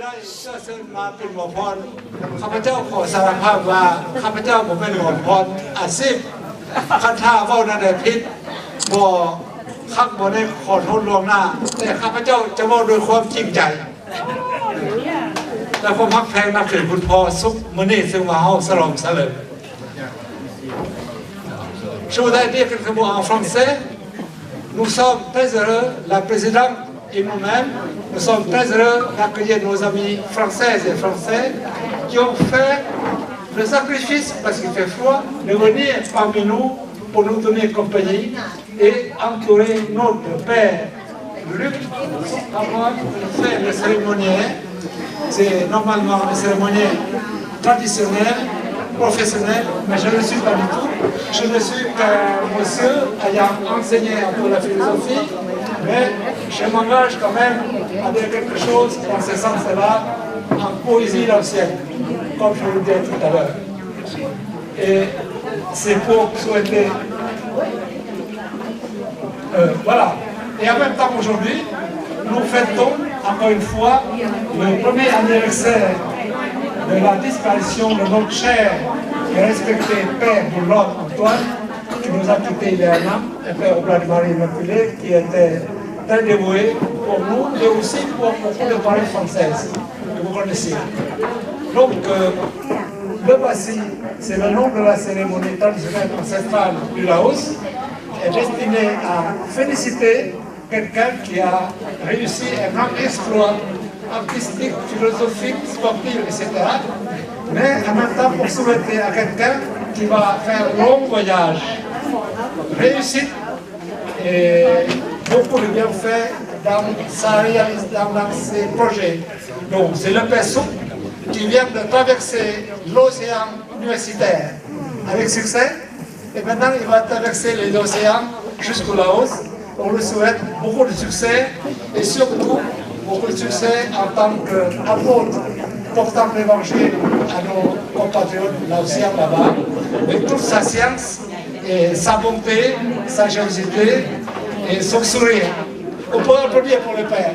ໄດ້ເຊື້ອເຊີນມາເປັນໝໍພອນ. ຂ້າພະເຈົ້າຂໍສາລະພາບວ່າ ຂ້າພະເຈົ້າບໍ່ແມ່ນໝໍພອນອາຊີບ. ຄັນຖ້າເວົ້າແນວໃດຜິດ ບໍ່ຄັກບໍ່ແນ່ ຂໍໂທດລ່ວງໜ້າ, ແຕ່ຂ້າພະເຈົ້າຈະເວົ້າດ້ວຍຄວາມຈິງໃຈ ແລະ ຄວາມຮັກແພງນັບຖືຄຸນພໍ່ສຸກ ມື້ນີ້ເຊິ່ງວ່າເຮົາສະຫຼອງສະເຫຼີມ. Je voudrais dire quelques mots en français. Nous sommes très heureux, la présidente et nous-mêmes, nous sommes très heureux d'accueillir nos amis françaises et français qui ont fait le sacrifice, parce qu'il fait froid, de venir parmi nous pour nous tenir compagnie et entourer notre père Luc, avant de faire le cérémoniel, c'est normalement le cérémoniel traditionnel, professionnel, mais je ne le suis pas du tout. Je ne suis qu'un monsieur ayant enseigné un peu la philosophie, mais je m'engage quand même à dire quelque chose dans ce sens-là, en poésie ancienne, comme je vous le disais tout à l'heure. Et c'est pour souhaiter, euh, voilà. Et en même temps, aujourd'hui, nous fêtons encore une fois le premier anniversaire de la disparition de notre cher et respecté père Boulot Antoine, qui nous a quittés il y a un an, un père Oblat de Marie Immaculée, qui était très dévoué pour nous et aussi pour beaucoup de parents françaises que vous connaissez. Donc, euh, le Basi, c'est le nom de la cérémonie traditionnelle ancestrale du Laos, est destiné à féliciter quelqu'un qui a réussi un grand exploit artistique, philosophique, sportif, et cetera. Mais en même temps, pour souhaiter à quelqu'un qui va faire un long voyage, réussite et beaucoup de bienfaits dans sa réalis-, dans, dans ses projets. Donc, c'est le père Souk qui vient de traverser l'océan universitaire avec succès. Et maintenant, il va traverser les océans jusqu'au Laos. On lui souhaite beaucoup de succès et surtout beaucoup de succès en tant qu'apôtre portant l'évangile à nos compatriotes laotiens là-bas, avec toute sa science et sa bonté, sa générosité et son sourire. On peut applaudir pour le père.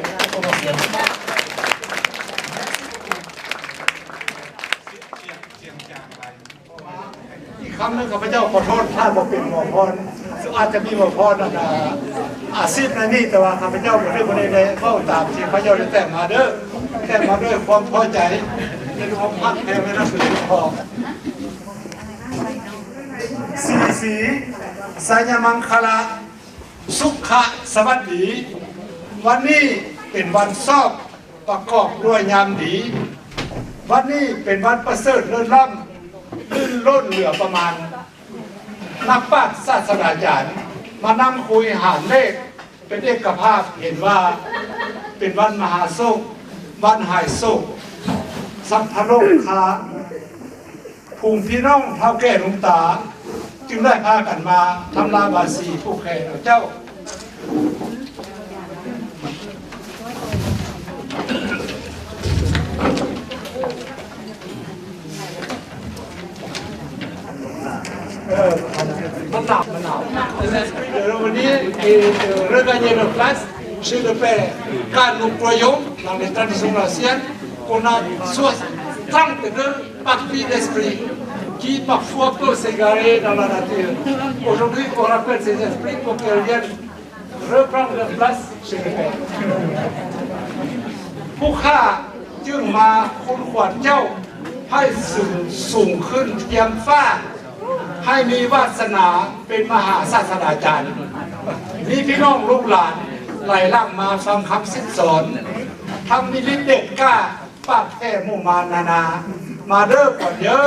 ອີກຄັ້ງໜຶ່ງ ຂ້າພະເຈົ້າຂໍໂທດ ຖ້າບໍ່ເປັນໝໍພອນ ອາດຈະມີໝໍພອນ ອັນ ອາຊີບໃນນີ້, ແຕ່ວ່າຂ້າພະເຈົ້າກໍຖືວ່າໄດ້ເວົ້າຕາມທີ່ຂ້າພະເຈົ້າໄດ້ແຕ່ງມາເດີ້, ແຕ່ງມາດ້ວຍຄວາມພໍໃຈ ແລະ ຄວາມຮັກແພງ ແລະ ນັບຖືຂອງ ສີສີ ໄຊຍະມັງຄະລະ ສຸຂະສະຫວັດດີ. ວັນນີ້ເປັນວັນຊອບ ປະກອບດ້ວຍຍາມດີ. ວັນນີ້ເປັນວັນປະເສີດເລີດລ້ຳ, ລື່ນລົ້ນເຫຼືອປະມານ. ນັກປາດສາດສະດາຈານມານຳຄຸຍຫານເລກເປັນເອກະພາບ, ເຫັນວ່າເປັນວັນມະຫາໂສກ, ວັນຫາຍໂສກ, ສັບພະໂລກຄາ. ຝູງພີ່ນ້ອງເຖົ້າແກ່ລຸງຕາ ຈຶ່ງໄດ້ພາກັນມາທຳລາຍບາສີຜູກແຂນເອົາເຈົ້າ. ເອີ ມັນໜາວ ມັນໜາວ. Les esprits de revenir et de regagner leur place chez le père, car nous croyons dans les traditions anciennes qu'on a soixante-deux parties d'esprit qui parfois peuvent s'égarer dans la nature. Aujourd'hui, on rappelle ces esprits pour qu'ils viennent reprendre leur place chez le père. ຜູ້ຂ້າຈຶ່ງມາຄຸ້ນຄວານເຈົ້າໃຫ້ສູງ ສູງຂຶ້ນທຽມຟ້າ, ໃຫ້ມີວາສະໜາເປັນມະຫາສາດສະດາຈານ, ມີພີ່ນ້ອງລູກຫຼານໄຫຼຫຼັງມາຟັງຄຳສິດສອນ, ທັງມີລິດເດດກ້າ ປາກແຜ່ໝູ່ມານນານາ, ມາເດີ້ຂວັນເອີຍ.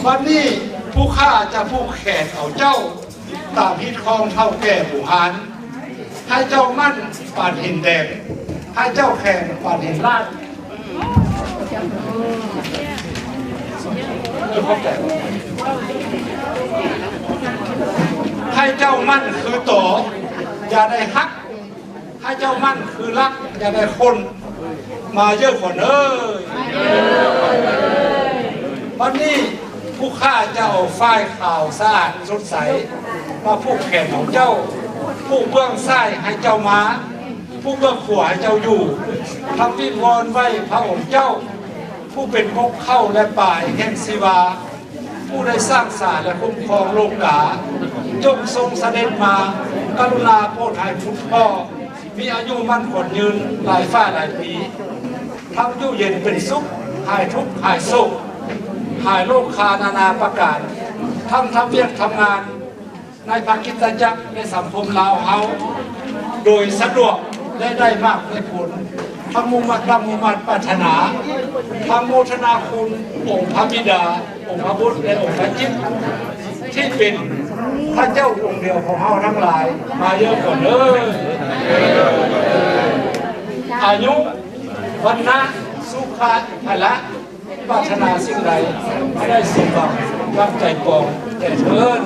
ບັດນີ້ຜູ້ຂ້າຈະຜູກແຂນເອົາເຈົ້າ ຕາມຮີດຄອງເຖົ້າແກ່ບູຮານ, ໃຫ້ເຈົ້າໝັ້ນປານຫີນແດງ, ໃຫ້ເຈົ້າແຂງປານຫີນລາດ. ໃຫ້ເຈົ້າໝັ້ນຄືຕໍ, ຢ່າໄດ້ຫັກ. ໃຫ້ເຈົ້າໝັ້ນຄືຫຼັກ, ຢ່າໄດ້ຄົນ. ມາເດີ້ຂວັນເອີຍ. ບັດນີ້ຜູ້ຂ້າຈະເອົາຝ້າຍຂາວສະອາດສົດໃສມາຜູກແຂນຂອງເຈົ້າ, ຜູກເບື້ອງຊ້າຍໃຫ້ເຈົ້າມາ, ຜູ້ເບື້ອງຂວາເຈົ້າຢູ່, ທັງວິງວອນໄຫວ້ພະອົງເຈົ້າ ຜູ້ເປັນກົກເຄົ້າ ແລະ ປາຍແຫ່ງຊີວາ, ຜູ້ໄດ້ສ້າງສາ ແລະ ຄຸ້ມຄອງໂລກາ, ຈົ່ງຊົງສະເດັດມາ ກະລຸນາໂປດໃຫ້ບຸດພໍ່ ມີອາຍຸໝັ້ນຂວັນຍືນຫຼາຍຟ້າຫຼາຍປີ, ທັງຢູ່ເຢັນເປັນສຸກ, ຫາຍທຸກຫາຍໂສກ, ຫາຍໂລຄານານາປະການ, ທັງທຳວຽກທຳງານ ໃນພະຄຣິສຕະຈັກ ແລະ ສັງຄົມລາວເຮົາ ໂດຍສະດວກ ແລະ ໄດ້ມາກໄດ້ຜົນ ທັງມຸ່ງໝັ້ນ ດັ່ງມຸ່ງໝັ້ນປາດຖະໜາ, ທັງໂມທະນາຄຸນອົງພະບິດາ, ອົງພະບຸດ ແລະ ອົງພະຈິດ ທີ່ເປັນພະເຈົ້າອົງດຽວຂອງເຮົາທັງຫຼາຍ ມາເດີ້ກ່ອນເດີ້. ອາຍຸ ວັນນະ ສຸຂະ ພະລະ ປາດຖະໜາສິ່ງໃດ ໃຫ້ໄດ້ສົມຫວັງດັ່ງໃຈປອງແດ່ເທີ້ນ.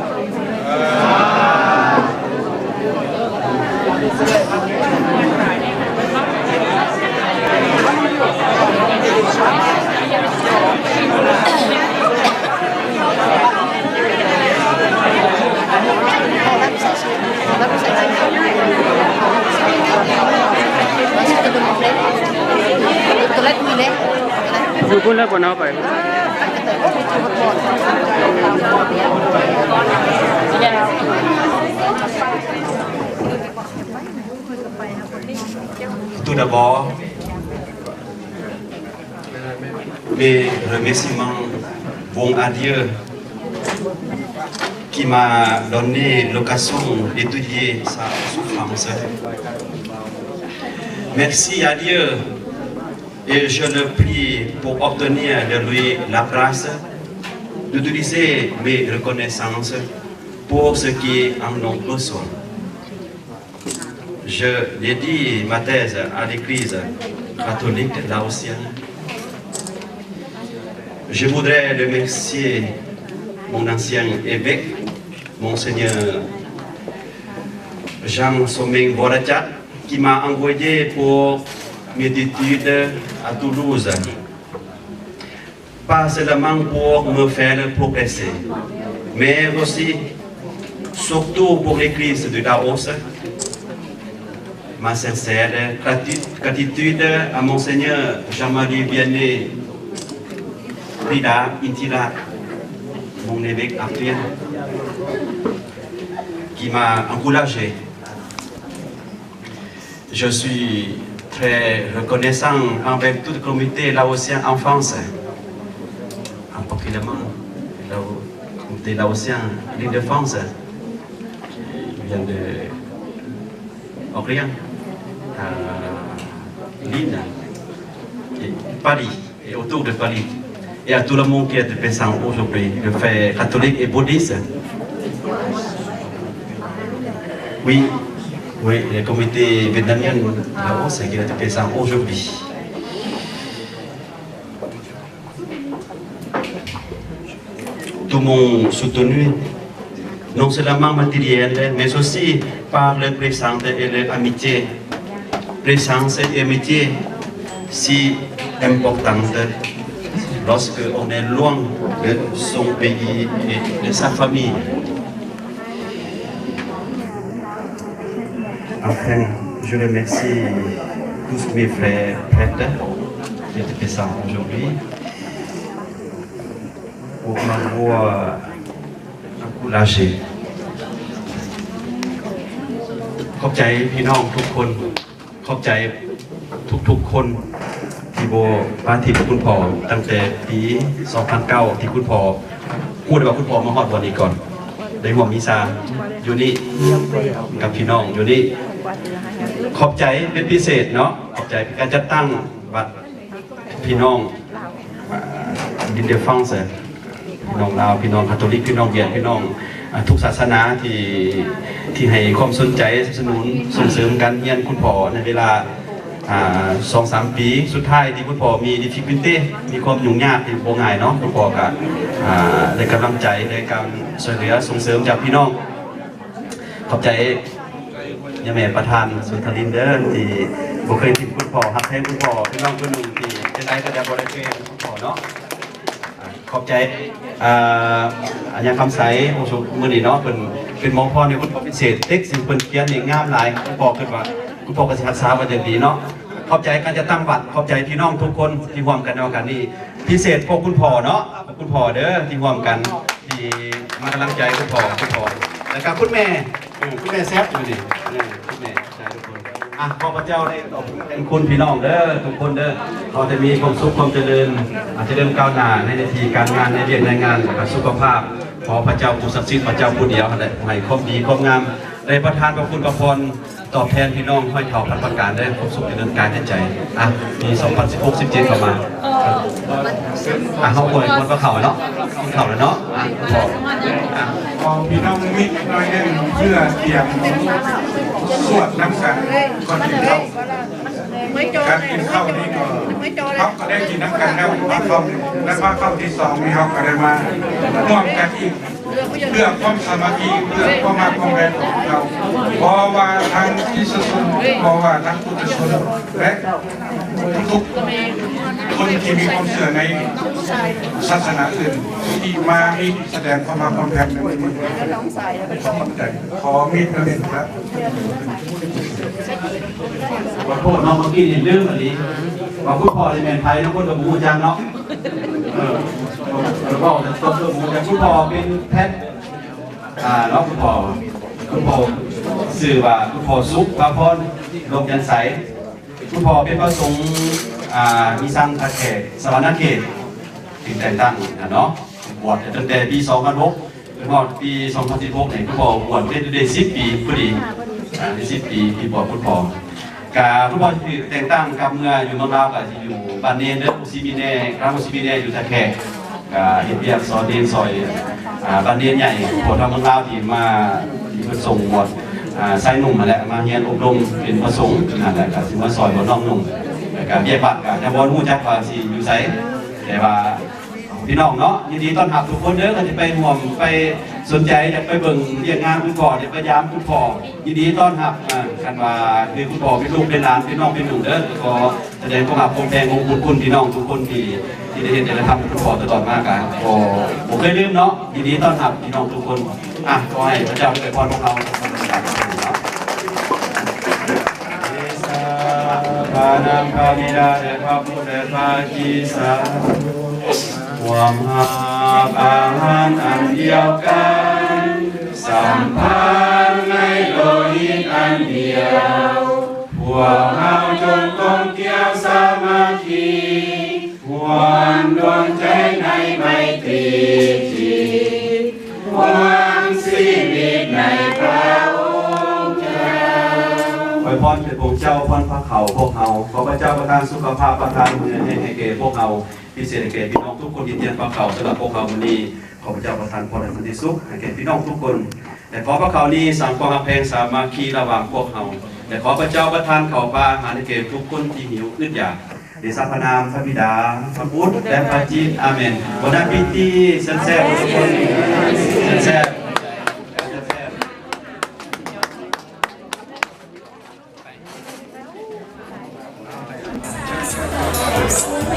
Toilet ມີເດ້ Pun lah pun apa? Tout d'abord, mes remerciements vont à Dieu qui m'a donné l'occasion d'étudier sa souffrance. Merci à Dieu et je le prie pour obtenir de lui la grâce d'utiliser mes reconnaissances pour ceux qui en ont besoin. Je dédie ma thèse à l'Église catholique laotienne. Je voudrais remercier mon ancien évêque, Monseigneur Jean Someng Vorachat, qui m'a envoyé pour mes études à Toulouse. Pas seulement pour me faire progresser, mais aussi, surtout pour l'Église du Laos, ma sincère grati-, gratitude à Monseigneur Jean-Marie Vianney Prida Intira, mon évêque actuel, qui m'a encouragé. Je suis très reconnaissant envers tout le comité laotien en France, en particulièrement le comité laotien en Île-de-France, qui vient de Orléans, à Lille et Paris. Et autour de Paris, et à tout le monde qui était présent aujourd'hui, le frère catholique et bouddhiste. Oui, oui, le comité vietnamien là-haut, c'est qui était présent aujourd'hui. Tout le monde soutenu, non seulement matériel, mais aussi par leur présence et leur amitié. Présence et amitié si importante lorsque on est loin de son pays et de sa famille. Enfin, je remercie tous mes frères prêtres qui étaient présents aujourd'hui pour m'avoir encouragé. ຂອບໃຈພີ່ນ້ອງທຸກຄົນ, ຂອບໃຈທຸກໆຄົນທີ່ບໍ່ປະຖິ້ມຄຸນພໍ່ ຕັ້ງແຕ່ປີສອງພັນເກົ້າ ທີ່ຄຸນພໍ່ ຮູ້ໄດ້ວ່າຄຸນພໍ່ມາຮອດບ່ອນນີ້ກ່ອນ ໄດ້ຮ່ວມມິຊາຢູ່ນີ້ກັບພີ່ນ້ອງຢູ່ນີ້. ຂອບໃຈເປັນພິເສດເນາະ, ຂອບໃຈການຈັດຕັ້ງວັດ ພີ່ນ້ອງ ອາ Île-de-France, ພີ່ນ້ອງລາວ, ພີ່ນ້ອງຄາໂທລິກ, ພີ່ນ້ອງວຽດ, ພີ່ນ້ອງ ອາ ທຸກສາສະໜາທີ່ ທີ່ໃຫ້ຄວາມສົນໃຈສະໜັບສະໜູນສົ່ງເສີມການຮຽນຄຸນພໍ່ ໃນເວລາ ອາ ສອງສາມປີສຸດທ້າຍ ທີ່ຄຸນພໍ່ມີ difficulté ມີຄວາມຫຍຸ້ງຍາກທີ່ບໍ່ງ່າຍເນາະ, ຄຸນພໍ່ກະ ອາ ໄດ້ກຳລັງໃຈ ໄດ້ການຊ່ວຍເຫຼືອສົ່ງເສີມຈາກພີ່ນ້ອງ. ຂອບໃຈຍາແມ່ປະທານສຸນທະລິນເດີ ທີ່ບໍ່ເຄີຍຖິ້ມຄຸນພໍ່, ຮັກແພງຄຸນພໍ່, ເປັນນ້ອງຄົນໜຶ່ງທີ່ເຮັດໃດກໍໄດ້ບໍ່ໄດ້ເຄີຍຖິ້ມຄຸນພໍ່ເນາະ. ອາ ຂອບໃຈ ອາ ອາຍາຄຳໃສ ໂອສຸ ມື້ນີ້ເນາະ ເພິ່ນເປັນໝໍພອນໃຫ້ຄຸນພໍ່ພິເສດ, ເຕັກທີ່ເພິ່ນຂຽນນີ້ງາມຫຼາຍ, ພໍ່ຄິດວ່າ ຄຸນພໍ່ກໍຊິຮັກສາໄວ້ຢ່າງດີເນາະ. ຂອບໃຈການຈັດຕັ້ງວັດ, ຂອບໃຈພີ່ນ້ອງທຸກຄົນທີ່ຮ່ວມກັນໃນໂອກາດນີ້, ພິເສດພວກຄຸນພໍ່ເນາະ, ຂອບຄຸນພໍ່ເດີທີ່ຮ່ວມກັນ, ທີ່ມາກຳລັງໃຈຄຸນພໍ່, ຄຸນພໍ່ ແລ້ວກໍຄຸນແມ່, ເອີ ຄຸນແມ່ແຊບຢູ່ນີ້, ເອີ ຄຸນແມ່ ຂອບໃຈທຸກຄົນ. ອ່ະ ຂໍພະເຈົ້າໄດ້ຕອບແທນຄຸນພີ່ນ້ອງເດີ ທຸກຄົນເດີ, ຂໍໃຫ້ມີຄວາມສຸກຄວາມຈະເລີນ, ອາດຈະເລີນກ້າວໜ້າໃນໜ້າທີ່ການງານ, ໃນວຽກໃນງານ ແລ້ວກໍສຸຂະພາບ. ຂໍພະເຈົ້າຜູ້ສັກສິດ, ພະເຈົ້າຜູ້ດຽວຫັ້ນແຫຼະ ໃຫ້ຄວາມດີຄວາມງາມ ໄດ້ປະທານພະຄຸນພະພອນ ຕອບແທນພີ່ນ້ອງຮ້ອຍເຜົ່າພັນປະການເດີ, ຄວາມສຸກຈະເລີນກາຍແລະໃຈ. ອ່ະ ປີສອງພັນສິບຫົກ ສິບເຈັດເຂົ້າມາ. ອ່ະ ເຮົາອວຍພອນພະເຂົ້າເນາະ, ກິນເຂົ້າແລ້ວເນາະ. ອ່ະ ພໍ່ ອ່ະ ຂໍພີ່ນ້ອງມິດໜ້ອຍໜຶ່ງ ເພື່ອຕຽມສວດນຳກັນກ່ອນກິນເຂົ້າ. ການກິນເຂົ້ານີ້ກໍ ເຮົາກໍໄດ້ກິນນຳກັນແລ້ວພາເຂົ້າ, ແລະພາເຂົ້າທີສອງນີ້ ເຮົາກໍໄດ້ມາຮ່ວມກັນອີກ ເພື່ອຄວາມສາມັກຄີ, ເພື່ອຄວາມຮັກຄວາມແພງຂອງເຮົາ. ບໍ່ວ່າທາງຄຣິສຕະຊົນ, ບໍ່ວ່າທາງພຸດທະຊົນ ແລະ ທຸກໆຄົນທີ່ມີຄວາມເຊື່ອໃນສາສະໜາອື່ນ ທີ່ມາມີແສດງຄວາມຮັກຄວາມແພງໃນມື້ນີ້. ຂໍມີພະຄຸນນຳ ຂໍມີພະຄຸນນຳ. ຂໍໂທດເນາະ, ເມື່ອກີ້ນີ້ລືມອີ່ຫຼີ ວ່າຄຸນພໍ່ນີ້ແມ່ນໃຜເນາະ, ຄົນກໍບໍ່ຮູ້ຈັກເນາະ. ເອີ ເວົ້າແຕ່ຕົ້ນເລື່ອງ ແຕ່ຄຸນພໍ່ເປັນແພດ ອ່າ ເນາະ, ຄຸນພໍ່ ຄຸນພໍ່ຊື່ວ່າຄຸນພໍ່ສຸກພາພອນ ດວງຈັນໃສ. ຄຸນພໍ່ເປັນພະສົງ ອ່າ ອີສັງ ທ່າແຂກ ສະຫວັນນະເຂດ ຖືກແຕ່ງຕັ້ງເນາະ, ບວດຕັ້ງແຕ່ປີສອງພັນຫົກ ຮອດປີສອງພັນສິບຫົກນີ້ ຄຸນພໍ່ບວດໄດ້ ໄດ້ສິບປີພໍດີ. ອ່າ ໄດ້ສິບປີທີ່ບວດຄຸນພໍ່. ກະຄຸນພໍ່ຖືກແຕ່ງຕັ້ງກັບເມືອຢູ່ເມືອງລາວ ກະຊິຢູ່ບ້ານເນນເດີ, ບໍ່ຊິມີແນ່ ກະບໍ່ຊິມີແນ່ຢູ່ທ່າແຂກ. ກະເຮັດວຽກສອນເນນ ຊ່ອຍ ອ່າ ບ້ານເນນໃຫຍ່ ພວກທາງເມືອງລາວທີ່ມາ ທີ່ເພິ່ນສົ່ງບວດ ອ່າ ຊາຍໜຸ່ມຫັ້ນແຫຼະ ມາຮຽນອົບຮົມເປັນພະສົງຫັ້ນແຫຼະ, ກະຊິມາຊ່ອຍບວດນ້ອງໜຸ່ມ. ແລ້ວກະວຽກບ້ານກະຍັງບໍ່ຮູ້ຈັກວ່າຊິຢູ່ໃສ, ແຕ່ວ່າ ພີ່ນ້ອງເນາະ ຍິນດີຕ້ອນຮັບທຸກຄົນເດີ, ຄັນຊິໄປຮ່ວມໄປສົນໃຈ ຢາກໄປເບິ່ງວຽກງານຄຸນພໍ່ ຢາກໄປຢາມຄຸນພໍ່ ຍິນດີຕ້ອນຮັບ. ອ່າ ຄັນວ່າຄືຄຸນພໍ່ເປັນລູກເປັນຫຼານ ເປັນນ້ອງເປັນໜຸ່ມເດີ, ຂໍສະແດງຄວາມຮັກຄວາມແພງຂອງບຸນຄຸນພີ່ນ້ອງທຸກຄົນທີ່ ທີ່ໄດ້ເຮັດໄດ້ທຳໃຫ້ຄຸນພໍ່ຕະຫຼອດມາ ກະບໍ່ ບໍ່ເຄີຍລືມເນາະ, ຍິນດີຕ້ອນຮັບພີ່ນ້ອງທຸກຄົນ. ອ່ະ ຂໍໃຫ້ພະເຈົ້າອວຍພອນພວກເຮົາ. ພະນາມພະບິດາ ແລະ ພະບຸດ ແລະ ພະຄຣິສຕະ ຄວາມຮັກອາຫານອັນດຽວກັນ ສຳພັນໃນໂລຫິດອັນດຽວ ພວກເຮົາຈົ່ງກົມກຽວສາມັກຄີ ຮ່ວມດວງໃຈໃນໄມຕີຈິດ ຮ່ວມຊີວິດໃນພະອົງເຈົ້າ. ອວຍພອນແກ່ພວກເຈົ້າ ພອນພະເຂົ້າພວກເຮົາ. ຂໍພະເຈົ້າປະທານສຸຂະພາບ, ປະທານບຸນໃຫຍ່ໃຫ້ແກ່ພວກເຮົາ, ພິເສດໃຫ້ແກ່ພີ່ນ້ອງທຸກຄົນທີ່ຕຽມພະເຂົ້າສຳລັບພວກເຮົາມື້ນີ້. ຂໍພະເຈົ້າປະທານພອນອັນສັນຕິສຸກໃຫ້ແກ່ພີ່ນ້ອງທຸກຄົນ ແລະ ຂໍພະເຂົ້ານີ້ສ້າງຄວາມຮັກແພງສາມັກຄີລະຫວ່າງພວກເຮົາ ແລະ ຂໍພະເຈົ້າປະທານເຂົ້າປາອາຫານໃຫ້ແກ່ທຸກຄົນທີ່ຫິວອຶດຢາກ. ເດຊະພະນາມພະບິດາ, ພະບຸດ ແລະ ພະຈິດ. ອາເມນ. Bon appétit. ແຊບໆ ທຸກຄົນ. ແຊບໆ.